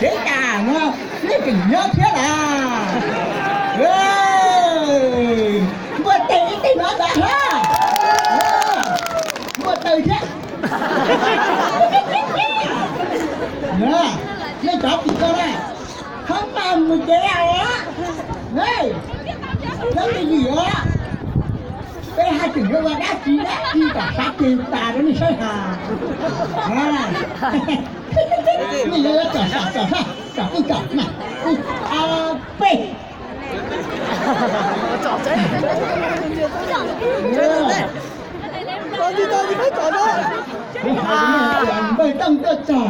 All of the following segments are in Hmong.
Kev tas no, nej tseem nyob thiab las? Npuaj tes ib teg no ntag hab. Npuaj taws thiab. Nej cov tim ko na, hab mas mus kev os. Nyob twj ywm os. Peb haj tseem yuav ua dab tsi dab tsi kom xav ceg tas rau nej saib has. Nej yuav tsom sam tsom sab tsom kuj tsom mas, a peb. Kuv hais rau nej tias npawg Tooj tuaj txog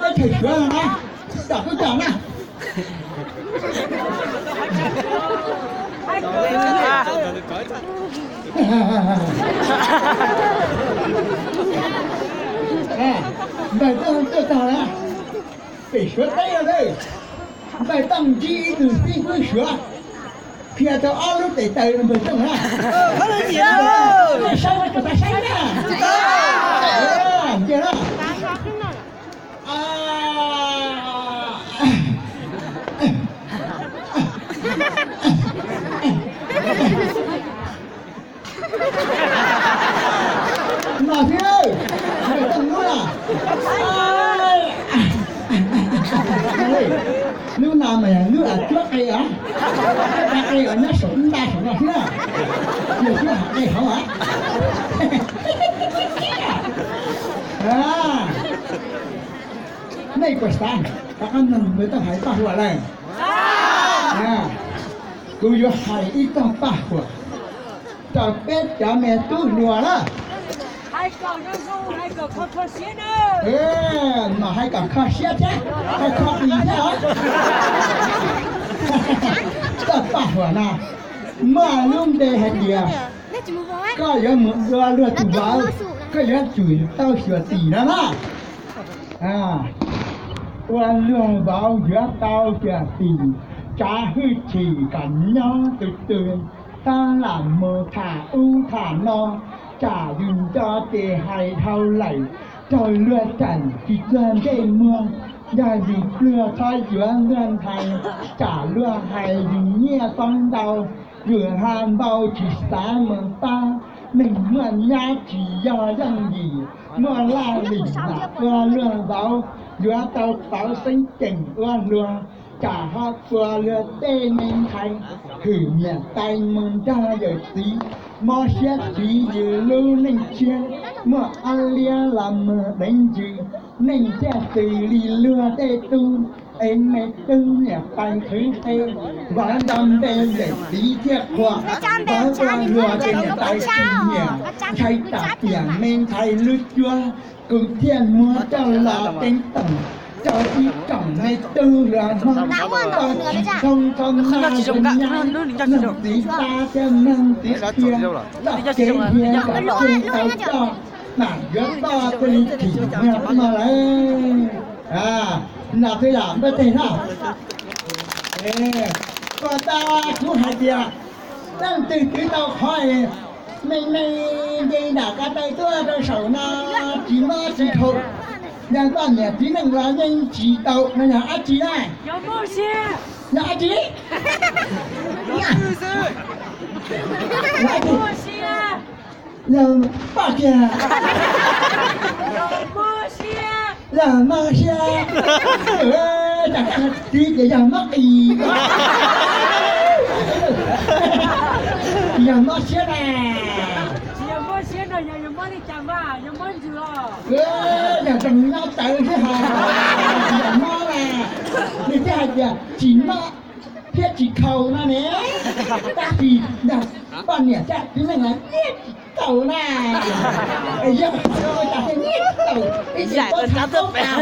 teb chaws Suav no na, tsom kuj tsom na. Npawg Tooj tuaj txog na, pem Suav teb no, npawg Tooj ntsib ib tug xib hwb Suav, qhia tau ob lub tes taw rau npawg Tooj na. Saib, saib na. Ntsia na. No xwb, npawg Tooj lub na. Lub no mas yog lub cuab qe os, cuab qe os nyob saum nta saum no xwb na. Yog cuab qe hauv as. Nej puas xav, npawg Tooj hais paj huam lawm. Kuv yuav hais ib txoj paj huam rau peb cov me tub hluas na. Mas hais kom kho siab thiab, hais kho plis thiab os. Txoj paj huam no muaj lub npe hais tias koj yuav mus ua luag tus vauv, koj yuav tsum tau xyuam xim no na. Ua luag vauv yuav tau xyuam xim, tsav hwj chim kom nyob tus twg, tab lam mus tham ub tham no, tsam yus nco ces hais dhau lawm, raug luag tseem tsis txog ntsej muag. Yog yus pluag txhob yuav luag ntxhais, tsam luag hais yus nyiaj poob ntau, yus ha npau tsis xav mus pab. Neeg muaj nyab tsis yog yooj yim, muaj laj lim mam ua luag vauv, yuav tau pauv xeeb ceem ua luag, tsam ho tua luag tej me ntxhais. Hwm niam tais mus nrog yawm txiv, mob siab txiv yws lub neej tshiab, muaj ab liab los mus deev ntsis, neej thiaj xws li luag tej tub. Es me tub niam tais khwv qe, vauv nto npe yawm txiv thiaj qhuas, vauv tua luag ces niam tais tsis nyiam, ntshai tsam tiam me ntxhais lub cuab. Kuv thiaj muab coj los ceeb toom rau ib tsoom me tub hluas Hmoob, tau tsis zoo txhob maj zoo nyab, mloog txiv tab thiab mloog txiv qhia, txoj kev dhia kom tseg tau coj, mam yuav txoj thiaj li thim nyuag no lawm. No twb yog npawg teg no. Ua ntej kuv hais tias leej twg twv tau qhov es me me nce nram ko taw tuaj rau saum no tsis mob tsis nthau, yog koj niam txiv neej los yeej tsis tau no yog dab tsi na? Yog dab tsi? Yog poj kiag, yog mob siab, tsis txiv ces yog mob qis, yog mob siab na. Yog zoo nyob tawv thiab hos, yog mob na, nws thiaj hais tias tsis mob thiab tsis nthau no ne. Tab sis yog poj niam thiab txiv neej los yeej tsis tau na. Yog tas thiaj yeej tau, ib txhia tuab txha tuab tas.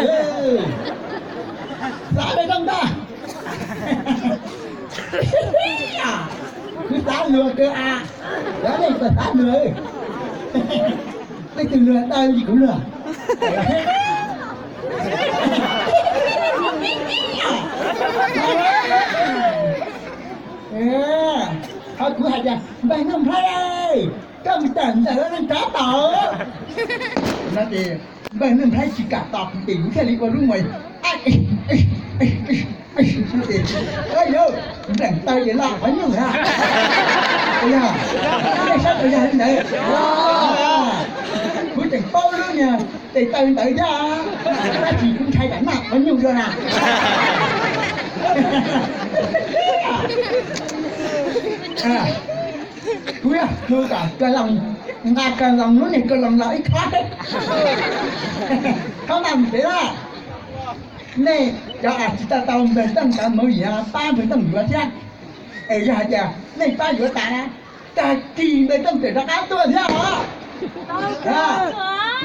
Xav li zoo ntag. Kuv xav luag kawg as, cov nej puas xav luag? Leej twg luag tau li kuv luag? Qhov kuv hais tias npawg Nuj Nplhaib, koj mus tawm ntawm neej tsa tod. No ces npawg Nuj Nplhaib tsis kam tos kuv ces kuv thiaj li ua lub muag. Yog nplees taw ces laj qhov nyuj a. Yog, nej saib tau yog li ntawd. Kuv tseem paub lub niag tes taw ntawd thiab, tab sis kuv ntshai tsam laj qhov nyuj dua na. Kuv yog tus kom kawg loos, nqa kawg loos lub niag kawg loos los ib khob, khob ntaj mus pem lawm. Nej cov uas tsis tau tau npawg Tooj cov mus yuav pab npawg Tooj yuav thiab, es yog hais tias nej pab yuav tas na, tag kis npawg Tooj tseem rov qab tuaj thiab os.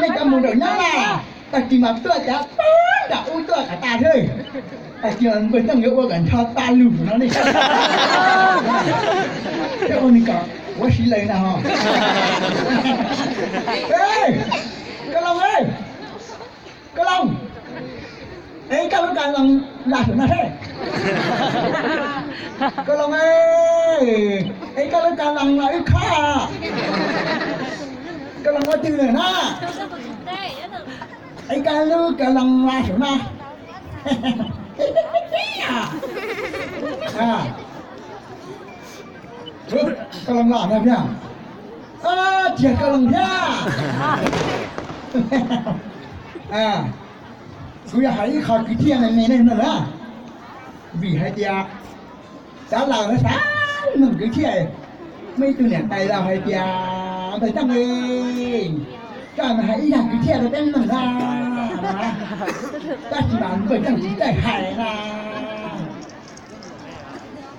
Nej cov mus nraum nyob na, tag kis mas tuaj cov tag nram ub tuaj kom tas thiab. Tag kis npawg Tooj yuav ua kom ncho tas lus no nej. Thiab ua nws kom ua si lawm na ho. Koj Loos, Koj Loos, es koj lub kawg loos los saum no seb. Koj Loos, es koj lub kawg loos los wb khob. Koj Loos ua twg lawm na? Es koj lub kawg loos los saum no. Koj Loos los no thiab. Tsis yog Koj Loos thiab. Kuv yuav hais ib qho kwv txhiaj me me nej mloog na, vim hais tias cov laus lawv xav mloog kwv txhiaj. Muaj ib tug niam tais laus hais tias, npawg Tooj, koj mas hais ib zaj kwv txhiaj rau peb mloog na. Tab sis mas npawg Tooj tsis txawj hais na.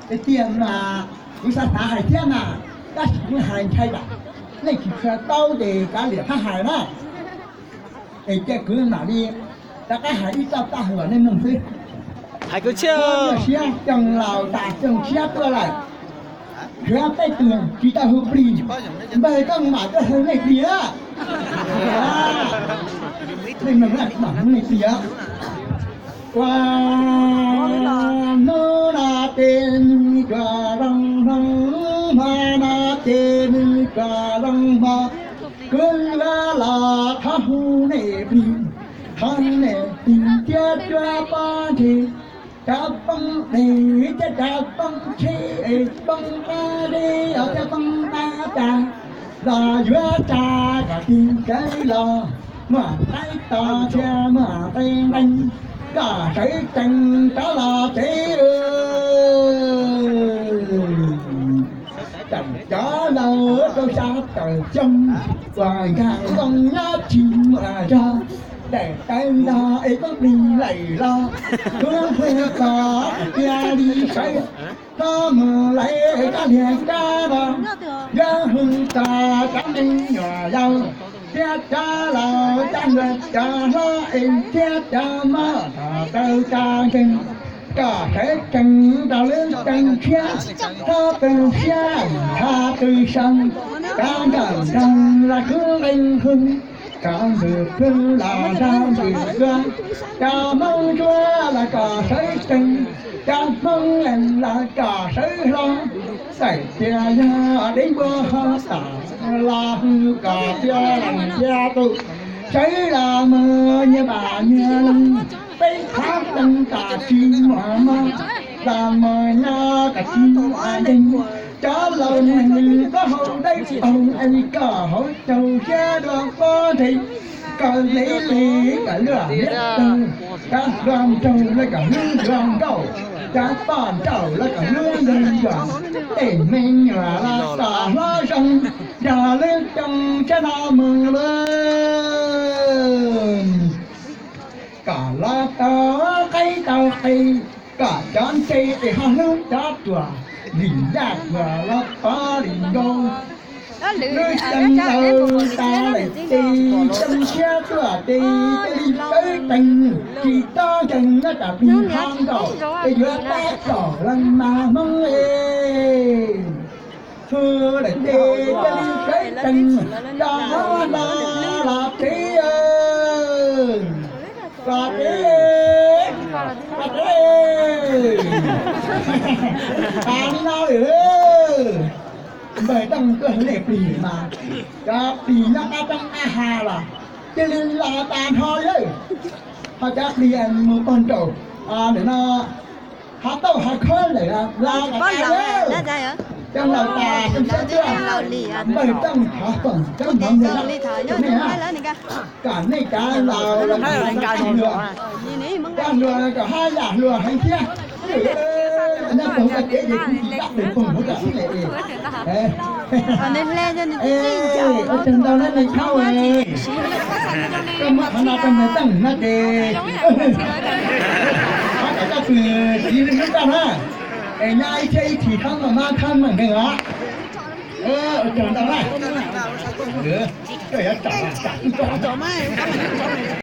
Tiag tiag mas kuv xav xav hais thiab mas, tab sis kuv hais ntshai tsam nej tsis tshua paub ces kav liam qab hais na. Es cia kuv mam li rov qab hais ib txoj paj huam nej mloog xwb. Hais kwv txhiaj, siab xyoo laus tas xyoo tshiab tuaj lawm, tshuav peb tug tsis tau hu plig, npawg Tooj mam tuaj hu nej plig na. Nej mloog na, kuv mam hu nej plig os. Ua hnub no ces nws cua zoo hmo, hmo no ces nws cua zoo hmo, kuv yuav los thov hu nej plig, thov nej plig thiab cuab pob ntseg, cov poob dej thiab cov poob tsheb, poob qab deb thiab poob qab tsa, los yuav tsa kom tig sawv los, muaj qaib tos thiab muaj qe nqeeg, kom sawv tsees rov los tsev. Tawm cov laus rau xya tawm xyoo, uas nkag nkoos nyob tsis muaj zog, daim tawv ntog es poob plig lawm los, kuv hu kom cia li sawv, txhob mus lawv kab liag kab los, yuav hu kom cov me nyuam yaus thiab cov laus, cov nkauj cov hlob es thiab cov mab, thaum tau cov nkeeg, kom sawv tsees rau lub teev tshiab, txhob pw siab ntshav pw sau, cov nkauj nraug los kuv nqee hu, cov ntxwg plwg los nrog ntxwg dua, cov Hmoob Ntsuab los kom sawv tsees, cov Hmoob Lees los kom sawv hlo, txawm tias yog deb npua ho tom los hu kom cia lees cia tus, sawv los mus nyias npam nyias loog, peb qhov rooj kom tsis muaj mov, los mus nyob kom tsis muaj nkeeg, cov laus neeg nws plaub hau dawb paug es kom hauv caug siab dua pob ntseg, kom li li kom luaj liab tag, cov hluas nraug los kom hlub hluas nkauj, cov poj nrauj los kom hlub nraug ncuam, tej me nyuam los kom hlob zoo, nrog lub xyoo tshiab no mus lawm. Kom los tau qaib tau qe, kom cov ntse es ho hlub cov ruam, vim yaj ruam los pov li nkaus. Lub xyoo laus tas lawm ces xyoo tshiab tuaj ces cia li sawv tsees, tsis txhob nkeeg nyob kom plig ho nkaum, es yuav tab tom los mas Hmoob es. Hu lawm ces cia li sawv tsees, rov los los tsev, los tsev, los tsev. Tas li no lawm, npawg Tooj tuaj hu nej plig mas, cov plig nyob qab roob qab hav los cia li los tas nrho lawm. Ho cov plig mus pog nraum Nim no hav tauj hav khawb lawm, la kom tas, cov laus tas cov saib tuaj, npawg Tooj Thov Foom cov hmoov ntawd nej, kom nej cov laus los cov hluas, cov hluas kom haj yam hluas heev thiab. Nyob rau koj kev ces kuv tsis kam tus foom hmoov rau sib lem. Ua tsaug ntau na me khab, koj muab qhov no rau npawg Tooj no ces thov kom koj pw txiv lub koj na, es nyob ib txhiab ib txhis thoob maj mab thoob meem nkeeg os. Ua tsaug ntau na. Koj yuav tsam tsam tub tso.